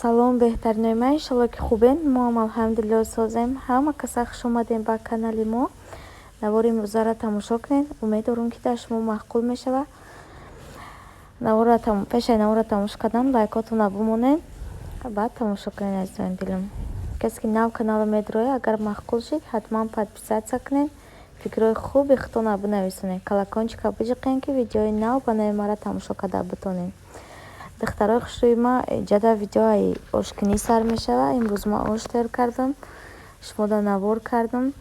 Салом, беҳтаринои ман, иншалло, ки хубен. Мо ҳам, алҳамдулилло, созем. Ҳама каса хуш омадем ба канали мо. Навори имрӯзаро тамошо кунед. Умед дорум, ки дар шумо маъқул мешавад. Пешаи наворро тамошо кардан лайкотонро бимонед, баъд тамошо кунед, азизони дилам. Касе ки нав каналро медарояд, агар маъқул шид, ҳатман подписаться кунед, фикрҳои хуби худтонро бинависонед, колокольчика биҷиқед, ки видеои нав ба нави маро тамошо карда битонед. Духтарои хушрӯи ма, ҷада видеои ошкунӣ сар мешавад. Имрӯз ман ош тайёр кардам, шумода навор кардам.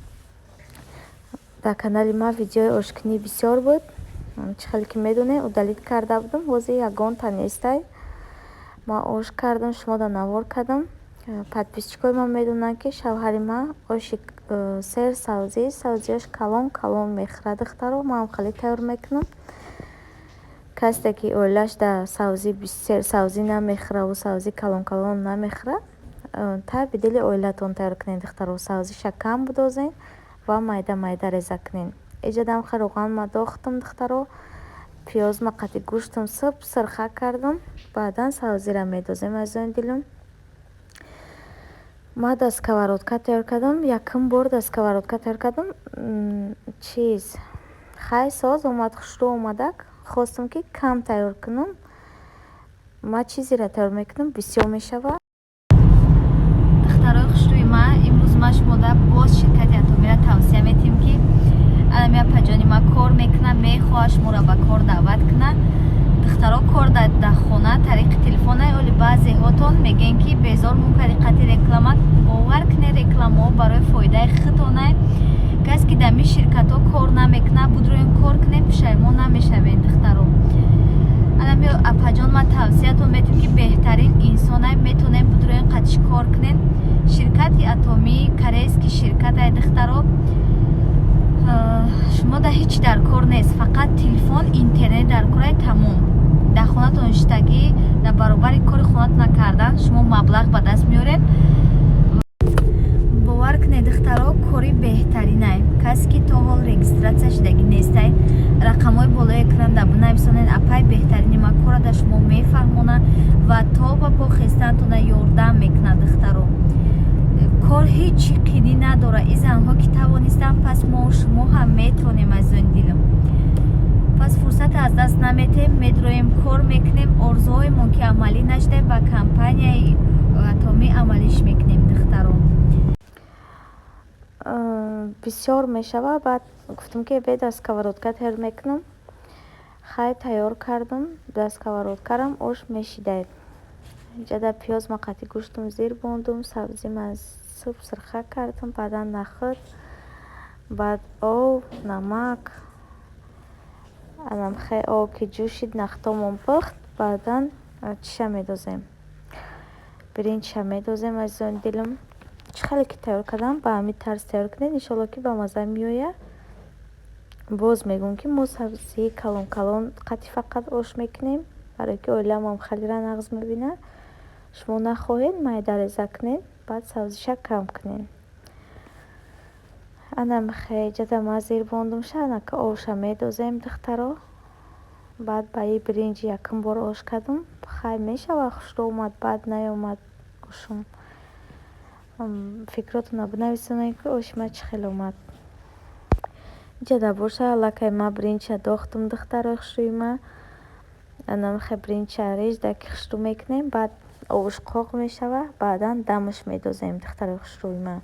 Дар канали ман видеои ошкунӣ бисёр буд. Чӣ хеле ки медонед, удалить карда будам, ҳозир ягонта нестай. Ман ош кардам, шумода навор кардам. Подписчикои ман медонанд, ки шавҳари ман оши серсавзӣ, савзиёш калон калон мехӯрад. Духтаро, манам хеле тайёр мекунам. Касе ки оилааш дар савзӣ, серсавзӣ намехӯраву савзӣ калон калон намехӯрад, таби дили оилатон тайёр кунед, духтаро. Савзиша кам будозед ва майда майда реза кунед. Иҷадам хел равған ма дохтам, духтаро, пиёзма қати гӯштам суб сирха кардам, баъдан савзиро медозем, азизони дилам. Ман дар сковородка тайёр кардам, якум бор дар сковородка тайёр кардам. Чиз хай соз омад, хушрӯ омадак. Хостам, ки кам тайёр кунам. Ман чизеро тайёр мекунам, бисёр мешавад. Духтарои хушрӯи ман, имрӯз ман шумода боз ширкати Атомиро тавсия метиҳем, ки анами апаҷони ман кор мекунад, мехоҳад шуморо ба кор даъват кунад. Духтаро, кор дар хона тариқи телефона. Оли баъзеҳотон мегӯен, ки безор мумкади қати реклама. Бовар кунед, рекламаҳо барои фоидаи худтонай. Касе ки дар ми ширкатҳо кор намекунад, будроем, кор кунем, пушаймон намешавем. Духтаро, анами апаҷон ман тавсиятон метиҳем, ки беҳтарин инсонай, метонем будроем, қатиш кор кунем. Ширкати Атомӣ корейский ширкатай, духтаро. Шумо да ҳеҷ дар кор нест, фақат телефон, интернет дар корай, тамом. Дар хонатон шиштагӣ, дар баробари кори хонатона кардан шумо маблағ ба даст меоред. Бовар кунед, духтаро, кори беҳтаринай. Касе ки то ҳол регистрация шудагӣ нестай, рақамҳои болои экран да бинависонед. Апай беҳтарини ма кора да шумо мефаҳмонад ва то ба по хестантона ёрдам мекунад. Духтаро, кор ҳеҷ қинӣ надорад. И занҳо ки тавонистанд, пас мо шумо ҳам метавонем, азизони дилам. Пас фурсат аз даст наметем, медроем, кор мекунем. Орзуҳоемон ки амалӣ нашуда, ба компанияи Атомӣ амалиш мекунем, духтаро. Бисёр мешавад. Баъд гуфтам, ки бе дар сковородка тайёр мекунам. Хай, тайёр кардам, дар сковородкарам ош мешидай. Ҷада пиёзма қати гӯштум зир бондум, сабзима суб сирха кардам, баъдан нахӯд, баъд об, намак. Анам хе об ки ҷӯшид, нахӯдомон пухт, баъдан чиша медозем, биринҷша медозем, азизони дилам. Чӣ хеле ки тайёр кардам, ба ҳамин тарз тайёр кунед, иншоалло, ки ба мазза меояд. Боз мегӯм, ки мо сабзии калон калон қати фақат ош мекунем, барое ки оиламам хелера нағз мебинад. Шумо нахоҳед, майда реза кунед, баъд сабзиша кам кунед. Анам хеҷада ман зир бондумша, анака обша медозем, духтаро. Баъд ба и биринҷи якум бор ош кардам, хай мешавад, хушрӯ омад, баъд наёмад ошум. Фикротонро бинависонед, ки оши ман чӣ хел омад. Иҷада боша, аллакай ман биринҷа дохтум, духтарои хушрӯи ман. Анамхе биринҷа режда ки хушрӯ мекунем, баъд обуш қоқ мешавад, баъдан дамаш медозем, духтарои хушрӯи ман.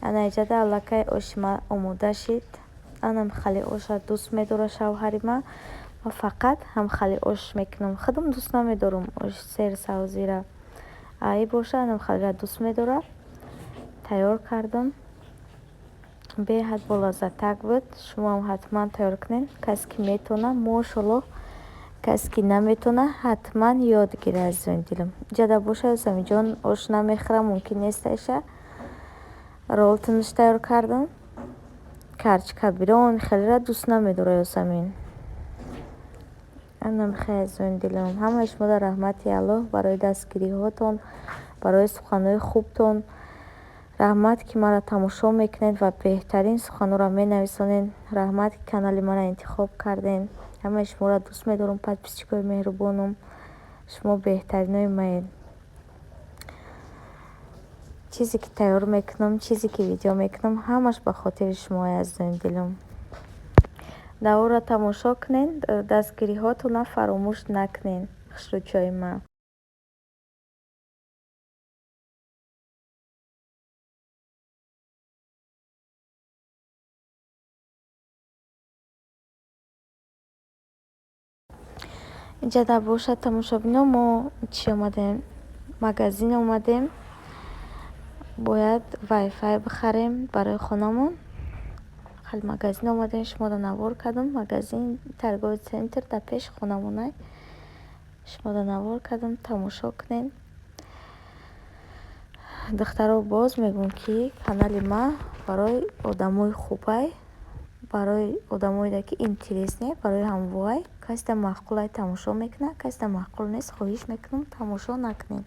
Ана иҷада аллакай оши ман омода шид. Анам хеле оша дӯст медорад шавҳари ман ва фақат ҳамхеле ош мекунам. Худам дӯст намедорам оши серсавзира, ай боша, анам хелера дӯст медорад. Тайёр кардам, беҳад болаззатак буд. Шумоам ҳатман тайёр кунед, касе ки метавонад, мошоллоҳ, касе ки наметавонад, ҳатман ёд гирад, азизони дилам. Иҷада боша, Ёсамиҷон ош намехӯрад, мумкин нест айша. Ролтонаш тайёр кардам, карчка бирон хелера дӯст намедорад Ёсамин. Анам хе, азизони дилам, ҳамаи шуморо раҳмати Аллоҳ барои дастгириҳотон, барои суханҳои хубтон. Раҳмат, ки маро тамошо мекунед ва беҳтарин суханҳоро менависонед. Раҳмат, ки канали маро интихоб кардед. Ҳамаи шуморо дӯст медорам, подписчикои меҳрубонам. Шумо беҳтаринои маед. Чизе ки тайёр мекунам, чизе ки видео мекунам, ҳамаш ба хотири шумои азизони дилам. Наворро тамошо кунед, дастгириҳотонро фаромӯш накунед, хушрӯчои ман. Инҷа бошад, тамошобино, мо чӣ омадем? Магазин омадем. Бояд вайфай бихарем барои хонамон. Хеле магазин омадем, шуморо навор кардам. Магазин торговый центр дар пеши хонамонай. Шуморо навор кардам, тамошо кунед. Духтаро, боз мегӯям, ки канали ман барои одамои хубай, барои одамое ки интересный, барои ҳамвоай. Касе маъқулай, тамошо мекунад, касе маъқул нест, хоҳиш мекунам, тамошо накунед.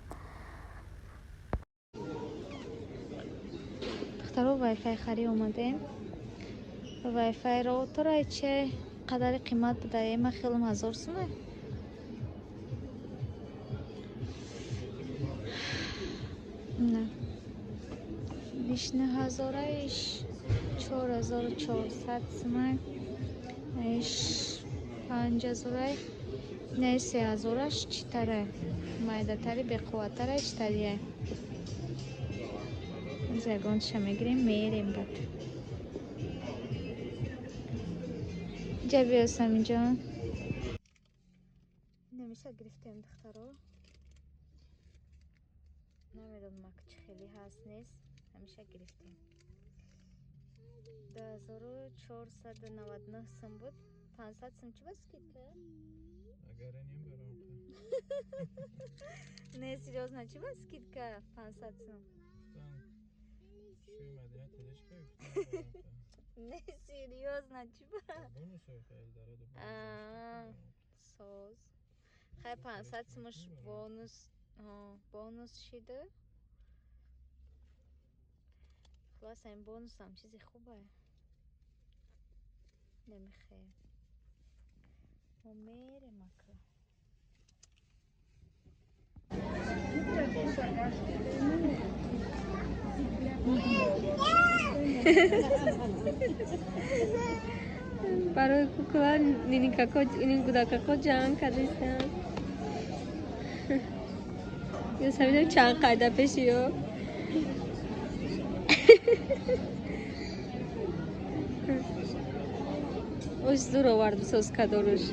Духтаро, вайфай харӣ омадем. Вайфай роутера че қадари қимат буда? Ма хелам 1000 сумай. На. 29 ҳазораиш 4400 сумай. Иш 5000-ай. Не, 3000-аш читарай. Майдатари беқувваттарай, читарияй. Аз ягонташа мегирем, мерем бад. Инҷа биё, Самиҷон. Намеша гирифтем, духтаро. Намедонам, ак чӣ хеле ҳаст, нест. Ҳамеша гирифтем. 2499 сум буд. 500 сум чӣ ба скидка? Агар нем барам. Не, серьёзно, чӣ ба скидка 500 сум? Шуи Мадина тележка. Не, серьёзно, чӣ ба? Бонус дараду. Соз. Хай, 500 сумаш бонус, бонус шида. Хулоса, ин бонусам чизи хубе. Намехоҳем. Мо мерем ака. Барои кукла ниникако кӯдакако ҷанг кардистанд. Ё самидам чанд қайда пеши ё. Ош зур овард, соз кадоруш.